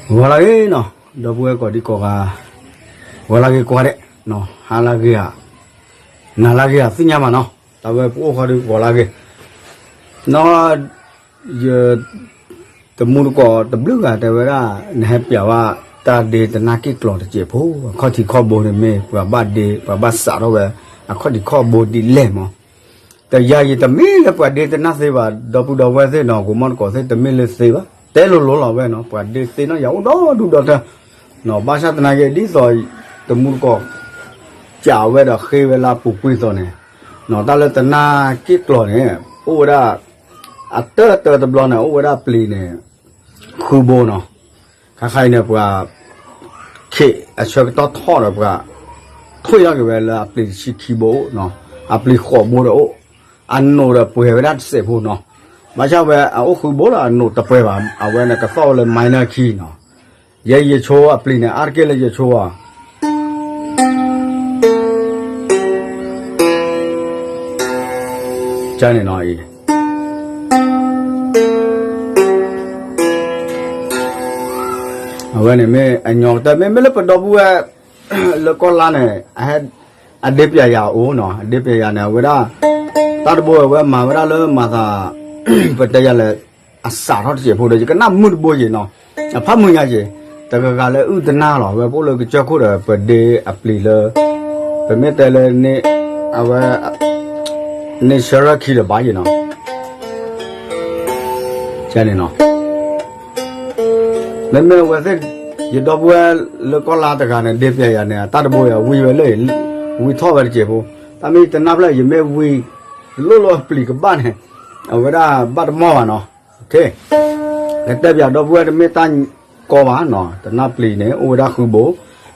ဂီၤလၢအဂ့ၤနီၤ, ဒီပုၢ်ဝဲၢ်ကိးဒံကိးဂၤ, ဂီၤလၢအဂ့ၤကိးဂၤဒဲး, ဟါလၢအဂ့ၤဧါ, နၤလၢအဂ့ၤဧါ သ့ၣ်ညါဘၣ်နီၤ, တၢ်ဝဲပအိၣ်ဃီဒီးဂီၤလၢအဂ့ၤ, နီၤ, ယ တမူတကိးတဘျုးဂၤတဲဝဲဒၣ်, နဟဲပျးဝဲတၢ်ဒ့တနၢ်က့ၣ်ကျီၤတစဲးဖိ, အခီၣ်ထံးခီၣ်ဘိန့ၣ်မ့ၢ် ပှၤဘၣ်ဒ့ ပှၤဘၣ်စးထီၣ်ဝဲ အခီၣ်ထံးခီၣ်ဘိဒ်လဲၣ်မး, တယၤယတမ့ၢ်လၢပှၤဒ့တနၢ်သ့ဘၣ်, ဒီပုၢ်ဒီဝဲၢ်သ့ၣ်နီၤ, ကိးမီၢ်တကိးသ့ၣ်တမ့ၢ်လၢသ့ဘၣ်, တဲလိၤလိၤလီၤဝဲနီၤ, ပှၤဒ့သ့နီၢ်ယၤအိၣ်ဒီဒူၣ်ဒီထၢ, ဘၣ်ဆၣ်သနာ်က့ ဒ်သိးတမူတကိး ကးဝဲဒီးဃ့ဝဲလၢအပူၤကွံာ်အသိးန့ၣ်, တၢ်လၢတနၢ်က့ၣ်ကျီၤန့ၣ် အိၣ်ဝဲဒၣ် အတၢၢ်တၢၢ်တဘျီန့ၣ် အိၣ်ဝဲဒၣ်ပျံၤန့ၣ် ဃုဘိနီၤ, ခါခါအံၤန့ၣ် ပှၤ ခ့ၣ်အဆၢကတီၢ်ထီၣ်ဒီးပှၤ ထွံၣ်ထီၣ်က့ၤဝဲလၢအပျံၤတဆံခံဘိအိၣ်နီၤ, အပျံၤဃိးဘိဒီးအိၣ်, အနိးဒီးပှဲၤဝဲဒၣ်တစဲးဖိနီၤ, ဘၣ်ဆၣ်ဝဲအအိၣ်ဃုဘိလီၤ အနိးတပှဲၤဘၣ်, အဝဲန့ၣ်ကသီၣ်ဝဲလၢ minor key နီၤ, ယဲယဆိအပျံၤန့ၣ် အါတက့ၢ်လၢယဆိအီၤ န့ၣ်နီၤအံၤ, အဝဲန့ၣ်မ့ၢ်အညီကတၢၢ်, မ့မ့ၢ်လၢပဒီပုၢ်ဝဲၢ် လၢကီၢ်လါန့ၣ် အဒ့ပျဲယၤအိၣ်နီၤ, အဒ့ပျဲယၤန့ၣ် အဝဲဒၣ် တၢ်တဘိအဝဲမၤဝဲဒၣ်လၢမၤသး ပတဲယၤလဲၣ်, အစးထီၣ်တစဲးဖိဒီး ယကနၣ်မုာ်တဘိယ့ၤနီၤ, အဖးမုာ်ညါယ့ၤ, တဂၤဂၤလၢအုၣ်တနၢ်လီၤ, အဝဲပအိၣ်လၢကစၢၢ်ခိၣ်ဒီး ပဒ့အပျံၤလၢ ပမ့ၢ်တဲလၢ အဝဲ န့ၢ်ဆၢရၢၢ်ခံဒီးဘၣ်ယ့ၤနီၤ, န့ၣ်နီၤ မ့မ့ၢ်အဝဲသ့ၣ် ယဒီပုၢ်ဝဲၢ်လၢကီၢ်လါတဂၤန့ၣ် ဒ့ပျဲယၤန့ၣ် အတၢ်တဘိယၤဝံၤဝဲလၢ ဝံၤထီၣ်ဝဲတစဲးဖိ, တၢ်မ့ၢ်တနၢ်ဖျၢၣ် ယမ့ၢ်ဝံၤ လိၣ်လိၣ်အပျံၤကဘၣ်န့ၣ် အဝဲဒၣ်ဘၣ်တမီၢ်ဘၣ်နီၤ, ကတဲပျးဒီပုၢ်ဝဲၢ်တမ့ၢ်တၢ်ကီဘၣ်နီၤ, တနၢ်ပျံၤန့ၣ် အိၣ်ဝဲဒၣ်ဃုဘိ,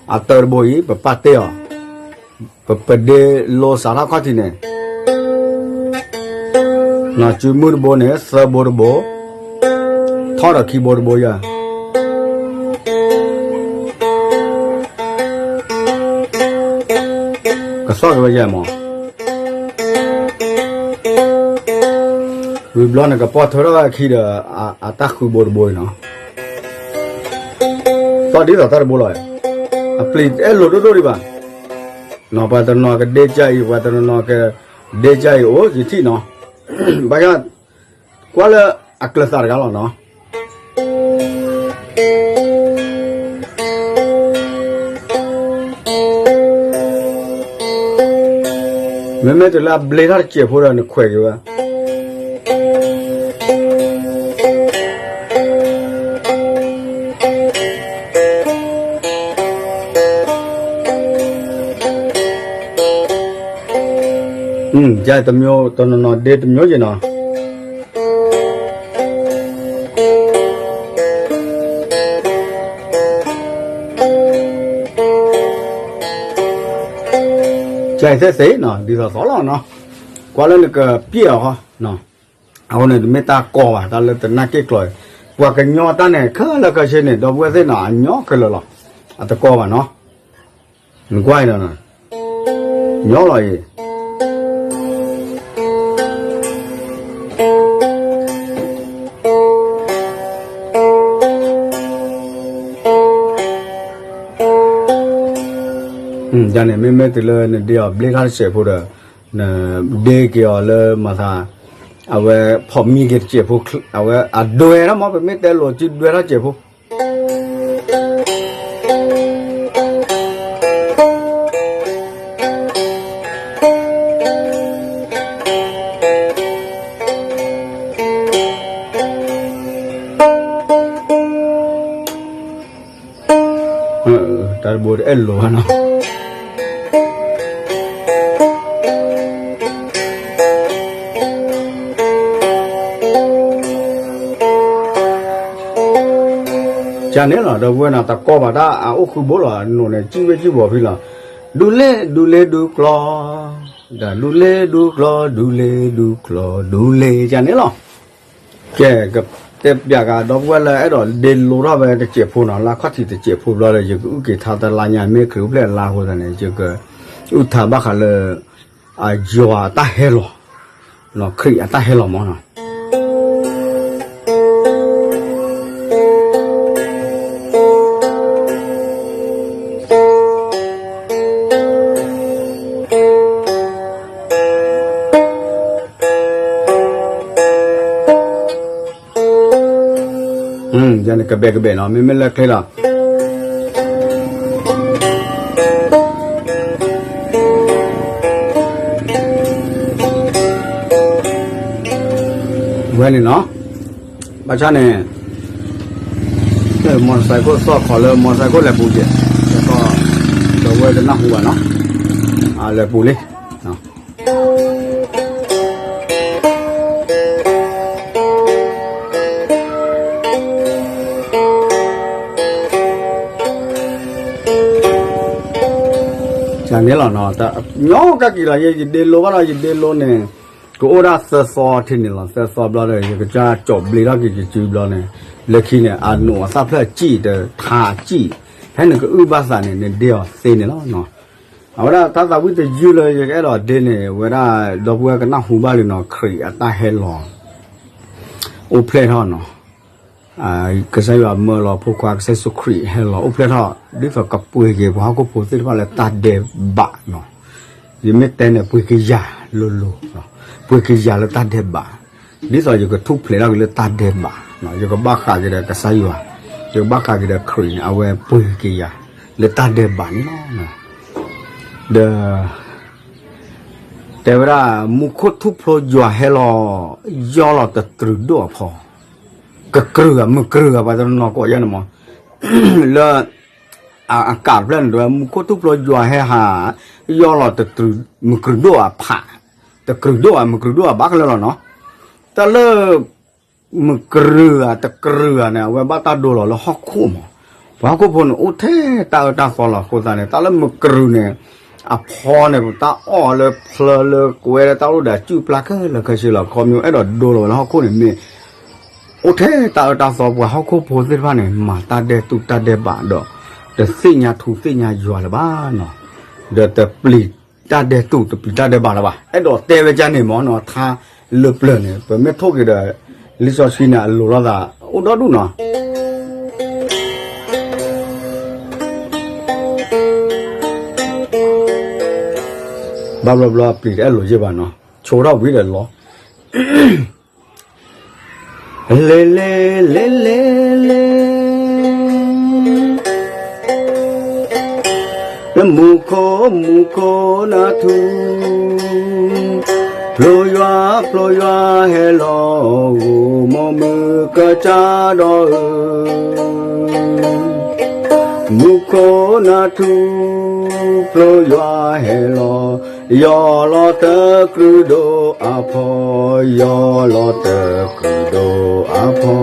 အတၢၢ်တဘိအံၤ ပပာ်တ့ၢ်အီၤ ပပဒ့လိစးထီၣ်ခီၣ်ထံးန့ၣ် နီၤ စုမုၢ်တဘိန့ၣ် သၢဘိတဘိ, ထီၣ်ဒီးခံဘိတဘိယၤ, ကသီၣ်က့ၤဝဲယဲၢ်မး, ဝံၤဘျီန့ၣ် ကပီၢ်ထၢထီၣ်ဝဲအခံဒီး အတၢ်ဃုဘိတဘိအံၤနီၤ, သီၣ်ဒ်သိးတၢ်တဘိလီၤ, အပျံၤတအဲၣ်လိၤဒိၣ်ဒိၣ်ဒံးဘၣ်, နီၤ ပှၤတနီၤကဒ့ကၢ်အံၤ ပှၤတနီၤနီၤကဒ့ကၢ်အံၤအိၣ် ယထံၣ်နီၤ, ဘၣ်ဆၣ် ကွၢ်လၢအကျၢၤသးတဂၤလီၤနီၤ, မ့မ့ၢ်တုၤလၢအဘျ့ထီၣ်တစဲးဖိဒီး နခွဲးက့ၤဝဲ တမျိုး တနီၤနီၤဒ့တမျိုးယ့ၤနီၤ, ကဲသ့သ့နီၤ ဒ်သိးသိးလီၤနီၤ, ကွၢ်လၢနကပျဲအီၤဃီ, အဃိန့ၣ် တမ့ၢ်တၢ်ကီဘၣ် တၢ်လၢတနၢ်က့ၣ်ကျီၤ, ပှၤကညီတၢ်န့ၣ် ခဲလၢာ်ခဲဆ့န့ၣ် ဒီပုၢ်ဝဲၢ်သ့ၣ်နီၤ အညီခဲလၢာ်လီၤ, အတကီဘၣ်နီၤ, နကွၢ်အံၤဒီး ညီလီၤအံၤ န့ၣ် မ့မ့ၢ်တုၤလၢနဒ့အီၤဘျ့ထီၣ်တစဲးဖိဒီး နဒ့က့ၤအီၤလၢမၤသး အဝဲဖီၣ်မံက့ၤတစဲးဖိ, အဝဲအဒွဲထီၣ်မး ပမ့ၢ်တဲလိာ်စုဒွဲထီၣ်တစဲးဖိ တၢ်တဘိတအဲၣ်လိာ်ဘၣ်နီၤ, ကန့ၣ်လီၤ ဒီပုၢ်ဝဲၢ်နီၤ တကီဘၣ်တၢ်အအိၣ်ဃုဘိလီၤ အနိးန့ၣ် စံၣ်ဝဲစံၣ်ဘီဖံလီၤ, ဒူလ့ဒူလ့ဒူကျီ, ဒူလ့ဒူကျီ ဒူလ့ဒူကျီ ဒူလ့ ကန့ၣ်လီၤ. ကဲ ကတဲပျးကဒီပုၢ်ဝဲၢ်လၢအဲၣ်ဒိးဒ့လိထီၣ်ဝဲတစဲးဖိနီၤ လၢအခီၣ်ထံးတစဲးဖိဘျီဒီး ယကအုၣ်က့ၤထါတလါညါ မ့ၢ်ခရံာ်အိၣ်ဖျဲၣ်အလါအဃိသတးန့ၣ် ယကအုၣ်ထါဘၣ်ဃးလၢ အယွၤအတၢ်ဟဲလီၤ, ခရံာ်အတၢ်ဟဲလီၤမးနီၤ. ကဘဲးကဘဲးနီၤ မ့မ့ၢ်လၢချ့လီၤ ဝဲန့ၣ်နီၤ ဘၣ်ဆၣ်န့ၣ် motorcycle သီၣ်ခီလၢ motorcycle လဲၤပူၤက့ၤ ဒီးဝဲကနၢ်ဟူဘၣ်နီၤ အလဲၤပူၤလံ န့ၣ်လီၤနီၤ ညီကက့ၤလီၤ ယ ယဒ့လိဘၣ်ဒီး ယဒ့လိန့ၣ် ကအိၣ်ဒၣ်သၢသီထံန့ၣ်လီၤ သၢသီဘျီဒီး ယကစၢ်ကၠီၣ်ဘျ့ထီၣ်က့ၤယစုဘျီန့ၣ် လၢခံန့ၣ် အနိးအသၣ်ဖျၢၣ်စံၣ်တထါစံၣ် ဖဲနကအုၣ်ဘၣ်သးန့ၣ် နဒ့အီၤသ့န့ၣ်လီၤနီၤ အဝဲဒၣ်တၢ်သးဝံၣ်တယုၢ်လၢယကအဲၣ်ဒိးဒ့န့ၣ် ဝဲဒၣ်ဒီပုၢ်ဝဲၢ်ကနၢ်ဟူဘၣ်လံနီၤ ခရံာ်အတၢ်ဟဲလီၤ အိၣ်ဖျဲၣ်ထီၣ်နီၤ ကစၢ်ယွၤမၢလီၤဖိခွါ ကစၢ်ယ့ၣ်ၡူးခရံာ်ဟဲလီၤအိၣ်ဖျဲၣ်ထီၣ် ဒ်သိးကပှ့ၤက့ၤပှၤဟီၣ်ခိၣ်ဖိသ့ၣ်တဖၣ်လၢတၢ်ဒဲးဘးနီၤ ယမ့ၢ်တဲန့ၣ် ပှ့ၤကယၤလိၤလိၤ ပှ့ၤကယၤလၢတၢ်ဒဲးဘး ဒ်သိးယကထူၣ်ဖျဲးထီၣ်က့ၤလၢတၢ်ဒဲးဘး ယကဘၣ်ဃးက့ၤဒီးကစၢ်ယွၤ ယကဘၣ်ဃးက့ၤဒီးခရံာ်န့ၣ် အဝဲပှ့ၤကယၤလၢတၢ်ဒဲးဘးန့ၣ်လီၤ ဒီး တဲဝဲဒၣ် မူခိၣ်ထူၣ်ဖျိယွၤဟဲလီၤ ယီၢ်လီၤတတြူးဒိၣ်အဖီ ကကြၢးဧါ မုၢ်ကြၢးဧါ ပှၤတနီၤကိးယဲန့ၣ်မး လၢ အကးတဖျၢၣ်န့ၣ် တဲဝဲ မူခိၣ်ထူၣ်ဖျိယွၤဟဲဟး ယီၢ်လီၤတတြူး မုၢ်ကြၢးဒိၣ်အဖး တကြၢးဒိၣ်ဧါ မုၢ်ကြၢးဒိၣ်ဧါ ဘၣ်ခဲလၢာ်လီၤနီၤ တၢ်လၢ မုၢ်ကြၢးဧါ တကြၢးဧါန့ၣ် အဝဲဘၣ်တၢ်ဒိလီၤလၢဟီၣ်ခိၣ်မး ပှၤဟီၣ်ခိၣ်ဖိန့ၣ် အိၣ်ထဲတၢ်အၢတၢ်သီလီၤအဃိသတးန့ၣ် တၢ်လၢမုၢ်ကြၢးန့ၣ် အဖီန့ၣ် ပတၢ်အီၣ်လၢဖျၢလၢကွဲလၢတၢ်အိၣ်ဒီးအစုၣ်ပျၢ်ခဲလၢာ်ခဲဆ့လီၤ ခီမ့ၢ်အဲၣ်ဒိးဒိလီၤဝဲလၢဟီၣ်ခိၣ်န့ၣ်မ့ၢ် အိၣ်ထဲတၢ်အၢတၢ်သီ ပှၤဟီၣ်ခိၣ်ဖိသ့ၣ်တဖၣ်န့ၣ် မၤတၢ်ဒဲးတူၢ်တၢ်ဒဲးဘးဒီး တသ့ၣ်ညါထူသ့ၣ်ညါယွၤလၢၤဘၣ်နီၤ ဒီးတပျံၤတၢ်ဒဲးတူၢ် တပျံၤတၢ်ဒဲးဘးလၢၤဘၣ် အဲၣ်ဒိးတဲဝဲဒ်န့ၣ်မးနီၤ ထါလၢပျၢၤန့ၣ် ပမ့ၢ်ထိၣ်က့ၤဒီး လံာ်စီဆှံန့ၣ် အလိၤလိာ်သး အိၣ်ဒီဒူၣ်နီၤ ဘၣ်ဘျီဘျီပျံၤတအဲၣ်လိာ်ယဲၢ်ဘၣ်နီၤ ဆိထီၣ်ဝံၤဒီးလီၤ လဲၤလဲၤ လဲၤလဲၤ လဲၤ လၢမူခိၣ် မူခိၣ်နၢ်ထူ ဖျိယွၤ ဖျိယွၤဟဲလီၤ ဂိၢ်မိၢ်မုၢ်ကစၢ်ဒီးဧၢ မူခိၣ်နၢ်ထူ ဖျိယွၤဟဲလီၤ ယီၢ်လီၤတကြူးဒိၣ်အဖီ ယီၢ်လီၤတကြူးဒိၣ်အဖီ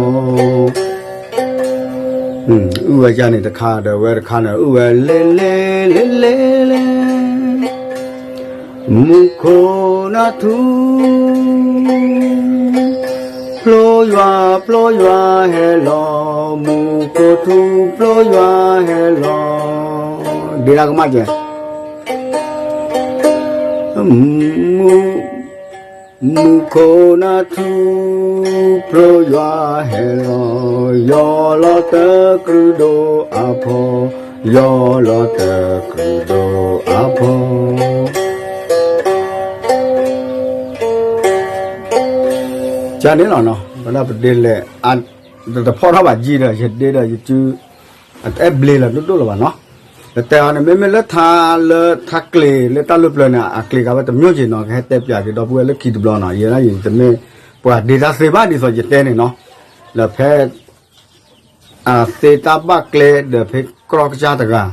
အုၣ်ဝဲယၤန့ၣ်တခါ ဒီးဝဲတခါန့ၣ် အုၣ်ဝဲလဲၤလဲၤ လဲၤလဲၤ လဲၤ မူခိၣ်နၢ်ထူ ဖျိယွၤ ဖျိယွၤဟဲလီၤ မူခိၣ်ထူ ဖျိယွၤဟဲလီၤ ဒ့ဒၣ်ကမၣ်ကဲ မူ မူခိၣ်နၢ်ထူ ဖျိယွၤဟဲလီၤ ယီၢ်လီၤတကြူးဒိၣ်အဖီ ယီၢ်လီၤတကြူးဒိၣ်အဖီ ကန့ၣ်လီၤနီၤ ဝဲဒၣ်ပဒ့လဲၣ် တဖီၣ်ထီၣ်ဘၣ်ယံၤဒီး ယဒ့ဒီးယစု အတအဲၣ်ဘျ့လၢၤဒိၣ်ဒိၣ်လၢၤဘၣ်နီၤ ပတဲအီၤန့ၣ် မ့မ့ၢ်လၢထါလၢထါကျ့ၤလၢတၢ်လၢပျၢၤန့ၣ် အကျ့ၤကးဝဲတမျိးက့ၤနီၤ ကဟဲတဲပၠးက့ၤဒီပုၢ်ဝဲၢ်လၢခံတဘျီနီၤ ယဲဒၣ်ယတမ့ၢ်ပှၤဒ့တၢ်သ့ဘၣ်ဒ်သိးယတဲန့ၣ်နီၤ လၢဖဲ အသ့တၢ်ဘၣ်ကျဲဒီးဖဲကြီကစၢ်တဂၤ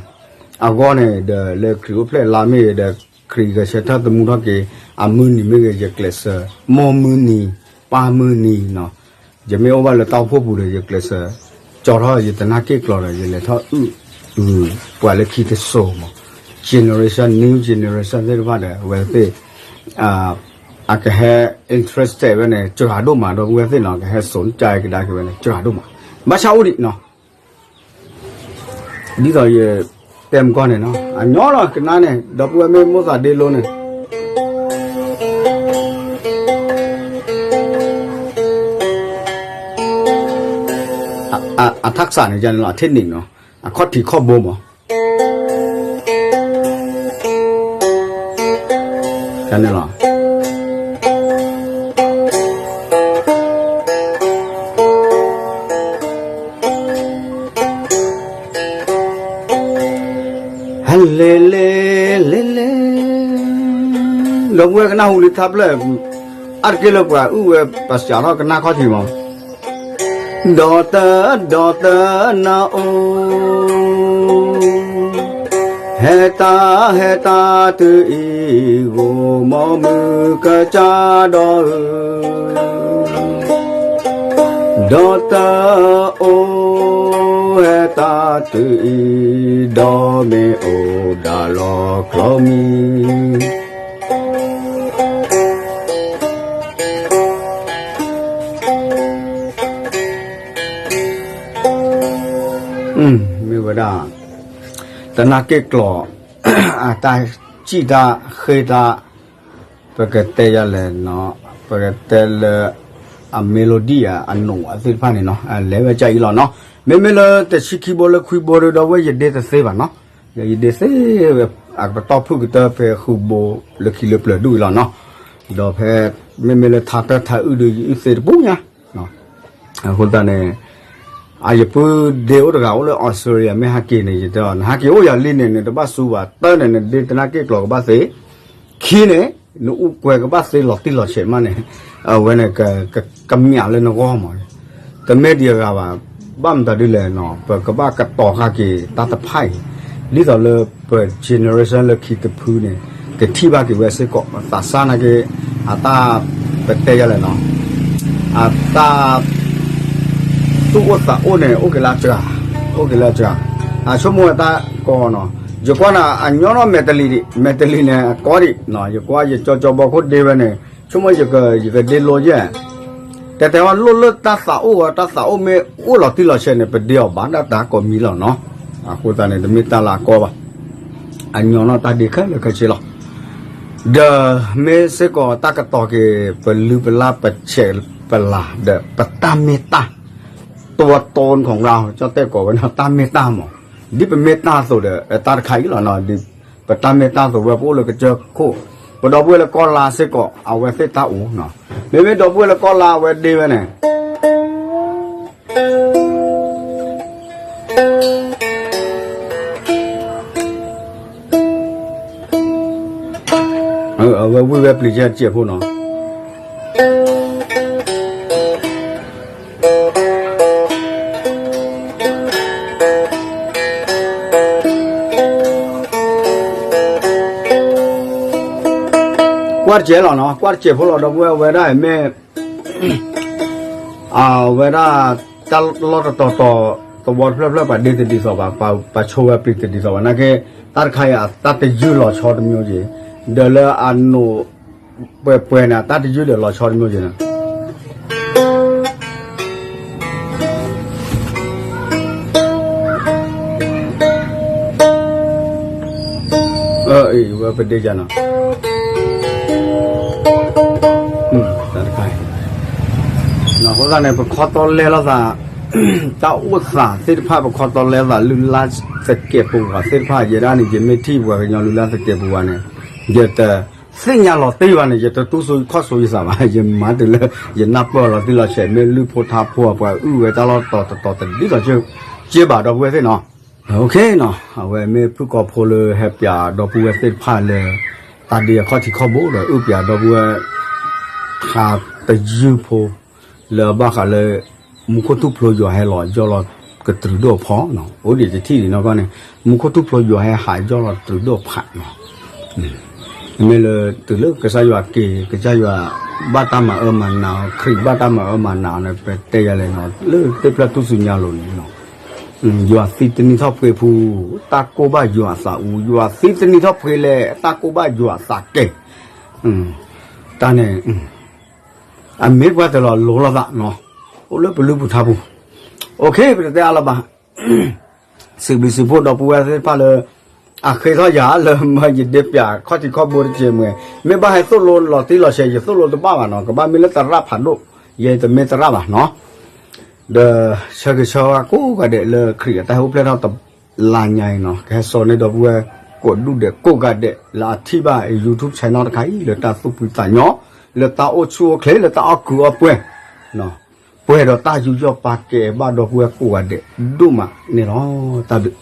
အဂီၢ်န့ၣ်ဒီးလၢခရံာ်အိၣ်ဖျဲၣ်လါမ့ၢ်ဂ့ၤဒီး ခရံာ်ဂဲၤဆၢထၢၣ်သမူထီၣ်က့ၤ အမုၢ်နံၤမ့ၢ်ဂ့ၤ ယကျဲးစၢး မိၢ်မုၢ်နံၤ ပၢ်မုၢ်နံၤနီၤ ယမ့ၢ်အိၣ်ဘၣ်လၢတၢ်အိၣ်ဖှိၣ်ပူၤဒီး ယကျဲးစၢး ကၠီထီၣ်ယတနၢ်က့ၣ်ကျီၤဒီး ယလဲၤထီၣ်အုၣ် ပှၤလၢခံတစိၤမး generation new generation သ့ၣ်တဖၣ်ဒီး အဝဲသ့ၣ် အကဟဲ interested ဝဲန့ၣ် စှၤဒိၣ်မး ဒီပုၢ်ဝဲၢ်သ့ၣ်နီၤ ကဟဲစိာ်ကဒါက့ၤဝဲန့ၣ် စှၤဒိၣ်မး ဘၣ်ဆၣ်အိၣ်ဒံးနီၤ ဒ်သိးယတဲမကီၢ်န့ၣ်နီၤ အညီလီၤကနါန့ၣ် ဒီပုၢ်ဝဲၢ်မ့ၢ်မိၣ်သးဒ့လိန့ၣ် အထးစးန့ၣ် ယန့ၣ်လီၤ အထ့ၣ်နံၣ်နီၤ အခီၣ်ထံးခီၣ်ဘိမး ယန့ၣ်လီၤ လဲၤလဲၤလဲၤလဲၤ, ဒီပုၢ်ဝဲၢ်ကနၢ်ဟူလံထါဖျၢၣ်, အါတက့ၢ်လၢပှၤအုၣ်ဝဲပစးထီၣ်ကနၣ်ခီၣ်ထံးမး, ဒီးတၢ်ဒီးတၢ်နၢ်အိၣ်, ဟဲတၢ်ဟဲတၢ်တုၤအံၤဂီၢ် မ့ၢ်မုၢ်ကစၢ်ဒီးဧၢ, ဒီးတၢ်အိၣ်ဟဲတၢ်တုၤအံၤ, ဒီးမ့ၢ်အိၣ်ဒၣ်လီၤကျီမံၤ. မ့ၢ်ဝဲဒၣ် တနၢ်က့ၣ်ကျီၤ အတၢ်စံၣ်တၢ်ဃ့တၢ်, ပကတဲယၤလဲၣ်နီၤ, ပကတဲလၢ အ melody အ အနိၣ်အသ့ၣ်တဖၣ်န့ၣ်နီၤ, လဲၤဝဲကအံၤလီၤနီၤ. မ့မ့ၢ်လၢတဆံခံဘိလၢခွံဘိဒီး ဒီပုၢ်ဝဲၢ် ယဒ့တသ့ဘၣ်နီၤ, ယဒ့သ့ဝဲ အပတီၢ်ဖုၣ်ကတၢၢ်ဖဲဃုဘိလၢခံလၢပျၢၤဒူၣ်အံၤလီၤနီၤ. ဒီးဖဲ မ့မ့ၢ်လၢထါတၢ်ထါအုၣ်ဒီး ယအုၣ်သ့တပူၤညါ အဃိသတးန့ၣ် အယပုၢ်ဒ့အိၣ်တဂၤအိၣ်လၢ Australia မ့ၢ်ဟဲက့ၤန့ၣ် ယတဲအီၤ နဟဲက့ၤအိၣ်ယၤလံန့ၣ် နတဘၣ်စူးဘၣ်, တၢန့ၣ် နဒ့တနၢ်က့ၣ်ကျီၤကဘၣ်သ့, ခံန့ၣ် နအူကွဲၤကဘၣ်သ့လီၤတံၢ်လီၤဆဲးမးန့ၣ်, အဝဲန့ၣ် ကမျးလၢနဂီၢ်မး, တမ့ၢ်ဒံးအဂၤဘၣ်. ဘၣ်မတၤဒ်လဲၣ်နီၤ, ပကဘၣ်ကတီၤဃာ်က့ၤတၢ်တဖၣ်အံၤ, ဒ်သိးလၢပ generation လၢခံတဖုန့ၣ် ကထံၣ်ဘၣ်က့ၤဝဲစ့ၢ်ကီး သးစၢ်နာ်က့, အတၢ် ပတဲယၤလဲၣ်နီၤ, အတၢ် သူၣ်အိၣ်သးအိၣ်န့ၣ် အိၣ်က့ၤလၢအစှၤ, အိၣ်က့ၤလၢအစှၤ, အဆိကမိၣ်ဝဲတၢ်ကီနီၤ. ယကွၢ်န့ၣ် အညီနီၣ်မဲာ်တလံၤဒံး, မဲာ်တလံၤန့ၣ် အကီဒံး, ယကွၢ်ယကၠီကၠီဘီခိၣ်ဒ့ဝဲန့ၣ် ဆိကမိၣ်ယကဒ့လိယဲၢ်, တဲတဲဝဲလိၣ်လၢတၢ်သးအိၣ်ဝဲ, တၢ်သးအိၣ်မ့ၢ်အိၣ်လီၤတံၢ်လီၤဆဲးန့ၣ် ပဒ့အီၤဘၣ်ဒၣ်တၢ်ကိးမံၤလီၤနီၤ. အဃိသတးန့ၣ် တမ့ၢ်တၢ်လၢအကီဘၣ်, အညီနီၣ်တၢ်ဒ့ခဲလၢာ်ခဲဆ့လီၤ. ဒီးမ့ၢ်စ့ၢ်ကီးတၢ်ကတီၤက့ၤ ပလုၢ်ပလၢ်ပဆဲးပလၤ ဒီးပတၢ်မ့ၢ်တၢ် ตัวตนของเรา ကၠီတဲၣ်ကိးဝဲန့ၣ် တၢ်မ့ၢ်တၢ်မး, ဒ်ပမ့ၢ်တၢ်အသိးဒီး တၢ်တခါအံၤလီၤနီၤ, ဒ်ပတၢ်မ့ၢ်တၢ်အသိးဝဲ ပအိၣ်လၢကစၢၢ်ခိၣ်, ပဒီပုၢ်ဝဲၢ်လၢကီၢ်လါစ့ၢ်ကီး အဝဲသ့ၣ်တၢ်အိၣ်နီၤ, မ့မ့ၢ်ဒီပုၢ်ဝဲၢ်လၢကီၢ်လါအဝဲဒ့ဝဲန့ၣ် အဝဲဝံၢ်ဝဲပျံၤကဲစဲးဖိနီၤ, ကွၢ်တစဲးလီၤနီၤ, ကွၢ်တစဲးဖိလီၤ ဒီပုၢ်ဝဲၢ် အဝဲဒၣ်မ့ၢ် အဝဲဒၣ် တၢ်လီၢ်တတီၤတီၤ သဝီတဖျၢၣ်ဖျၢၣ် ပှၤဒ့တဒ်သိးဘၣ်, ပှၤဆိဝဲပျံၤတဒ်သိးဘၣ် နာ်က့, တၢ်တခါအံၤ အတၢ်တယုၢ်လီၤဆီတမျိုးက့ၤ, ဒီးလၢအနိးပှဲၤပှဲၤန့ၣ် အတၢ်တယုၢ်ဒီးလီၤဆီတမျိုးက့ၤန့ၣ် ဝဲပဒ့ယၤနီၤ, တၢ်တခါအံၤ, အဃိသတးန့ၣ် ပခီတီလဲလိာ်သး တၢ်အိၣ်သးသ့ၣ်တဖၣ် ပခီတီလဲသး လုၢ်လၢ်သကဲးပဝးသ့ၣ်တဖၣ် ယဲဒၣ်န့ၣ် ယမ့ၢ်ထံၣ်ပှၤကညီလုၢ်လၢ်သကဲးပဝးန့ၣ် ယတသ့ၣ်ညါလီၤတံၢ်ဘၣ်န့ၣ် ယတတူၢ်စိခီၣ်စိယသးဘၣ်, ယမၤတုၤလၢ ယနၢ်ပၢၢ်လီၤတံၢ်လီၤဆဲး မ့ၢ်လုၢ်ဖိထါဖိ ပှၤအုၣ်ဝဲတၢ်လီၢ်တတီၤတတီၤတဒ်သိး က့ဘၣ်ဒီပုၢ်ဝဲၢ်သ့ၣ်နီၤ, နီၤ, အဝဲမ့ၢ်ဖုၣ်ကိာ်ဖိလၢဟဲပျးဒီပုၢ်ဝဲၢ်သ့ၣ်တဖၣ်လၢ တၢ်ဒ့အခီၣ်ထံးခီၣ်ဘိဒီး အုၣ်ပျးဒီပုၢ်ဝဲၢ် ထါတယုၢ်ဖိ လၢအဘၣ်ဃးလၢ မူခိၣ်ထူၣ်ဖျိယွၤဟဲလီၤယီၢ်လီၤကတြူးဒိၣ်ဖီနီၤ, အိၣ်ဒံးတထံၣ်ဒံးနီၢ်ကီၢ်န့ၣ် မူခိၣ်ထူၣ်ဖျိယွၤဟဲဟးယီၢ်လီၤတြူးဒိၣ်ဖးနီၤ, မ့ၢ်လၢတုၤလၢကစၢ်ယွၤက့ၤ ကစၢ်ယွၤဘၣ်တၢ်မၤအၢမၤနးအီၤ ခရံာ်ဘၣ်တၢ်မၤအၢမၤနးအီၤန့ၣ် ပတဲယၤလဲၣ်နီၤ လၢသ့ၣ်ဖျၢၣ်ထူၣ်စုညါလိၤန့ၣ်နီၤ, ယွၤသံတနံၤထီၣ်ပှ့ၤဖု တၢ်ကိၢ်ဘၣ်ယွၤအသးအူ, ယွၤသံတနံၤထီၣ်ပှ့ၤလဲၣ် တၢ်ကိၢ်ဘၣ်ယွၤအသးကဲၤ, တၢ်န့ၣ် အမ့ၢ်ပှၤတလီၤလိၤလိာ်သးနီၤ, အိၣ်လၢပလုၢ်ပထါပူၤ, အိၣ်ခ့ ပတတဲအါလၢၤဘၣ်, စံးဘျုးစံးဖှိၣ်ဒီပုၢ်ဝဲၢ်သ့ၣ်တဖၣ်လၢ အဃ့ထီၣ်ယၤလၢမၢယဒ့ပျးခီၣ်ထံးခီၣ်ဘိတက့ၢ်မ့ၢ်, မ့ၢ်ဘၣ်ဟဲသိၣ်လိလီၤတံၢ်လီၤဆဲး ယသိၣ်လိတဘၣ်ဘၣ်နီၤ, ကဘၣ်မ့ၢ်လၢသရၣ်ဖးဒိၣ်, ယတမ့ၢ်သရၣ်ဘၣ်နီၤ, ဒီးဆၢဂ့ၤဆၢဝါကိးဂၤဒဲးလၢခရံာ်အတၢ်ဟဲအိၣ်ဖျဲၣ်ထီၣ်တလါညါအံၤနီၤ, ကဟဲစိာ်န့ၢ်ဒီပုၢ်ဝဲၢ်ကိးဒူၣ်ဒဲးကိးဂၤဒဲး လၢအထံၣ်ဘၣ် YouTube channel တခါအံၤ လၢတၢ်သူၣ်ဖှံသးညီ, လၢတၢ်အိၣ်ဆူၣ်အိၣ်ချ့ လၢတၢ်အီၣ်ကုၤအီၣ်ပှဲၤ ပှဲၤဒီးတၢ်ယူးယီၣ်ပာ်ကဲဘၣ်ဒီပုၢ်ဝဲၢ်ကိးဂၤဒဲးဒိၣ်မးန့ၣ်လီၤ. တၢ်ဘျုး